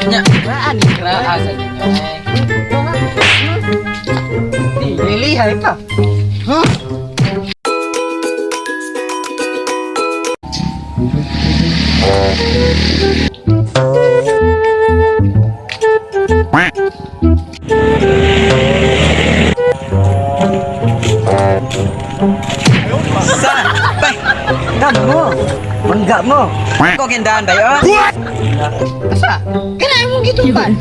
Nya, asa ninyo eh. Lilihay pa. Huh? Sa, bay, Dam mo. Mangga mo. ko gindahan ba yun? Asa? Kana imong gituban.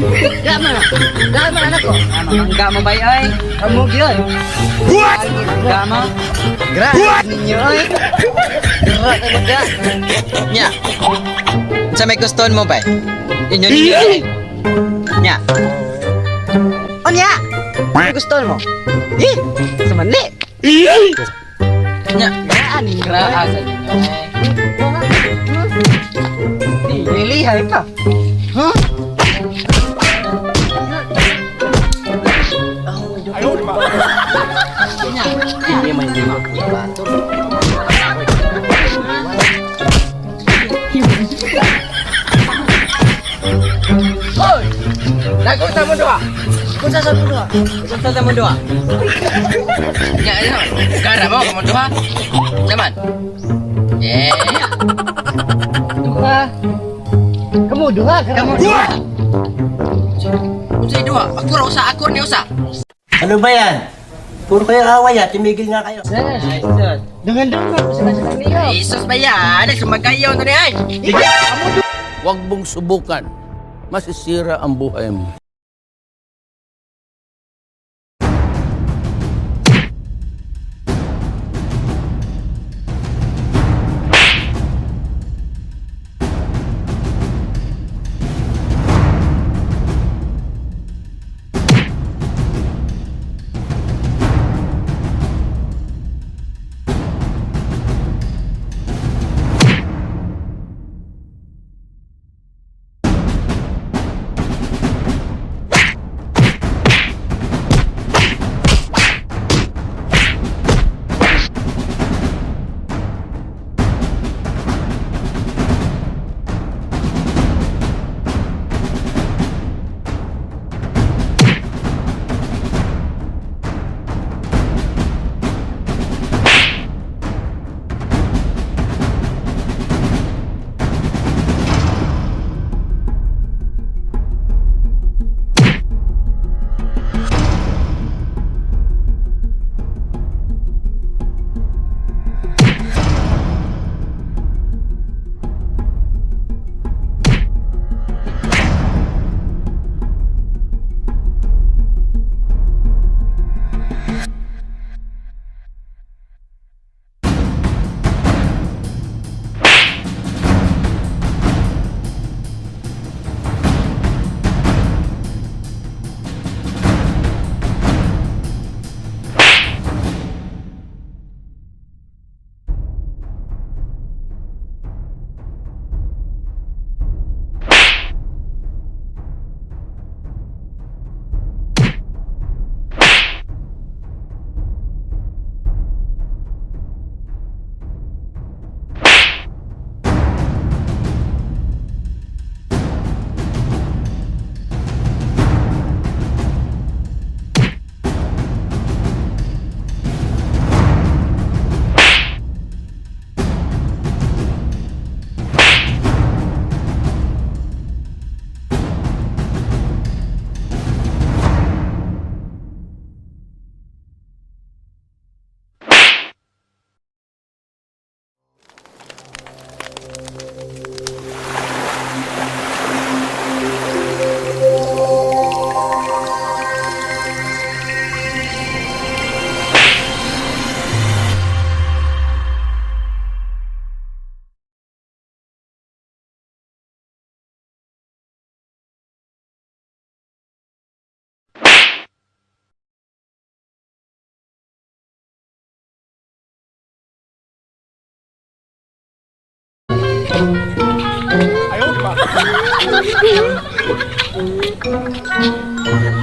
Dama na. Dama na nako. Mangga mo ba yun? Kamu gyud. Mangga mo? Grabe ninyo oy. Grabe talaga. Nya. Sa may guston mo ba? Inyo ninyo eh. Nya. Unya. Ano gusto mo? Eh, sumali. Nya, Gaan ninyo. asa ninyo eh. Lilihay pa. Huh? Hindi man hindi mo. Hoy! Nag-unsa mo duha? Kung sa mo? Gusto sa mo duha? Nya, ano? Gara mo kamo duha? Naman. Eh, Duha. Kamu duha, kamu duha. Unsay duha? Ako ra usa, ako ni usa. Ano ba yan? Puro kayo away ah, tumigil nga kayo. Ay, sus. Dungan-dungan ko sila sa niyo. Jesus ba yan? Sumagayaw na ni ay. Huwag mong subukan. Masisira ang buhay mo.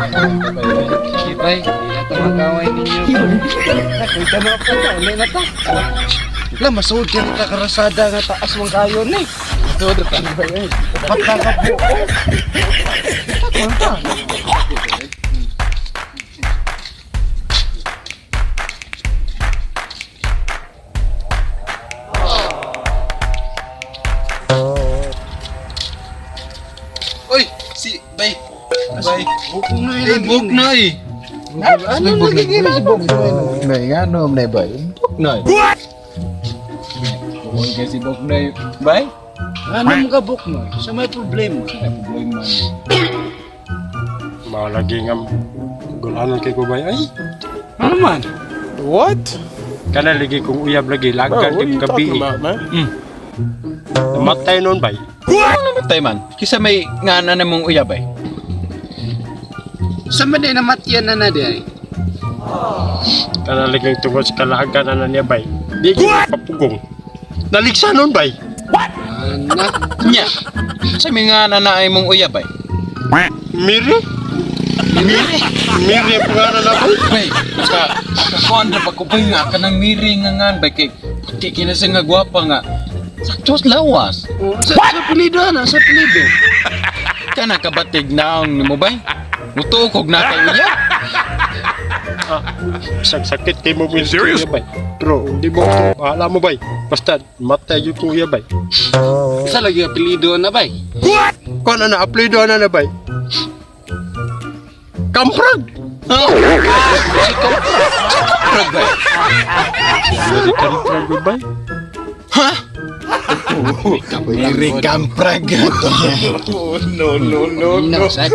Sige, bay. Hindi na ito mag-away ninyo. Nakita mo pa ito. Uli na to. La, masuod ka na karasada nga taas mong kayo ni. Masuod ka na ba yun? Ba't nakabuo? Oy, si bay. Bay. Buk na. Eh, buk na eh. Ano nagiging si Buk Nay, nga no, nay bay. Buk na. Uy, kasi buk na. Bay? Ano mo ka Buk na? Sa may problema. Ay, problema ni. Mao lagi nga gulanon kay ko bay ay. Ano man? What? Kana lagi kong uyab lagi Bro, lagan what are kay you gabi. talking about, man? Namatay noon bay. Namatay man. Kisa may ngana na mong uyab ay. Sa man din namatyan na na di ay. Kana lagi tungod sa kalagan na niya bay. Di ko papugong. Naligsa noon bay. Anak. Nya. Sa may ngana na ay mong uyab ay. Miri? Miri. Miri ang pangalan na bay. Bay, naka nakakuan ra ba ko bay nga kanang miri nga ngan bay kay puti kina sa nga gwapa nga. Sakto sa lawas. Oh, sa pilido ana, sa pilido. Kana kabatig naong nimo bay. Mutuo kog na kay uyab. Bisag sakit kay mo min serious bay. Pero hindi mo bahala mo bay. Basta matay gyud kong uyab bay. Sa lagi apelido na bay. Kuan na apelido na na bay. Kamprag. Oh. Si Kamprag. Si Kamprag bay. Miri kamprag bay. Ha? Miri Kamprag. No, no, no, No, no. sa.